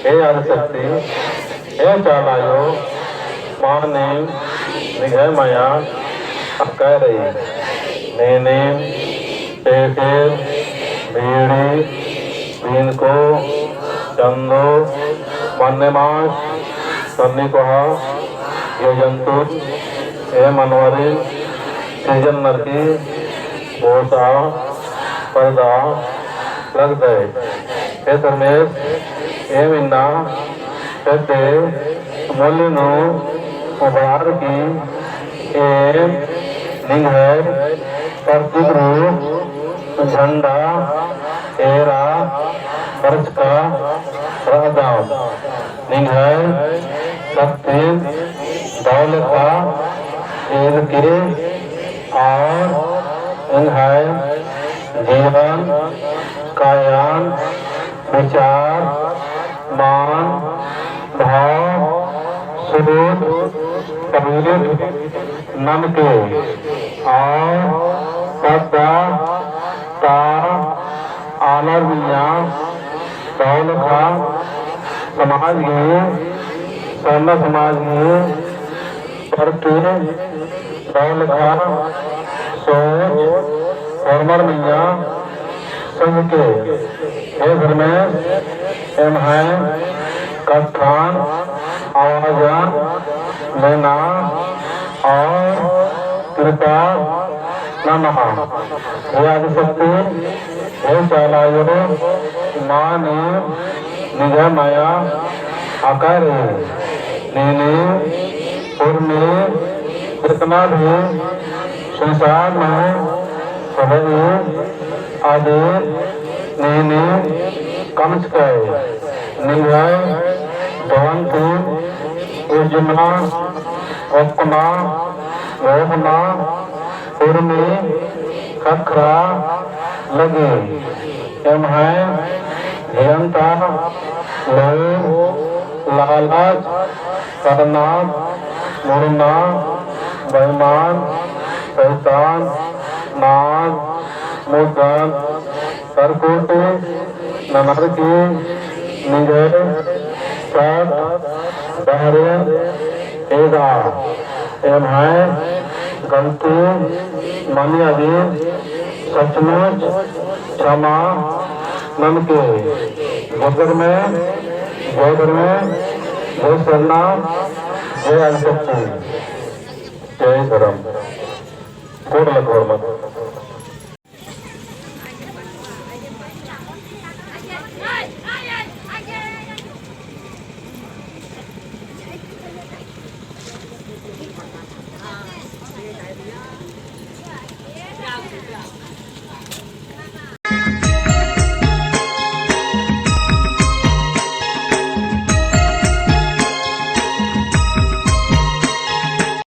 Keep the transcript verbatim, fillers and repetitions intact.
हे आदिशक्ति, हे चाला आयो, मानिम निंग्है मया अक्कय रई। नीनिम ख़ेख़ेल, बीड़ी, बीनको, चंदो, मन्नेमास, सन्नी कोहा, जिया जंतुन, एम मनवारिन, सिरजन नरकी, बोसा, परदा, लगदय। हे धर्मेस, एम इन्ना खेड्डे मूली नू उबारकी एम निंग्है प्रतीक रूप झंडा एरा बरचका रअदम। निंग्है शक्तिन दव लेखा एदकी और एंग्है जीवन, कायन, विचार, मन, भाव, सोच, पवित्र ननके और पद्दा ता आलर मइय्याँ दव लेखा समाज गही, सरना समाज गही प्रति दव लेखा सोच होरमर मइय्याँ संग के। हे धर्मेस, एम्है कत्थन आवाजन मेना और कृपा नना। हे आदिशक्ति, हे चाला आयो, मानिम निंग्है मया अक्कय रई। नीनिम उर्मी जेतना भी संसार नू रई अदिन नीनिम कमचकय। निंग्है दवंती उज्जना, ओक्कना, रोहना, उर्मी ख़क्खरा लगी। एम्है जियंता लोभ, लालच, करना, मुड़ना, बेईमान, सैतान, नाग, मुदन, सरकुटी ननरकी निंग्है सत डहरेन एदा। एम्है गलती मनी अदिन सचमुच क्षमा ननके। जय धर्मेस, जय धर्मेस, जय सरना, जय आदिशक्ति, जय धर्म। गोड़ लगोर मत।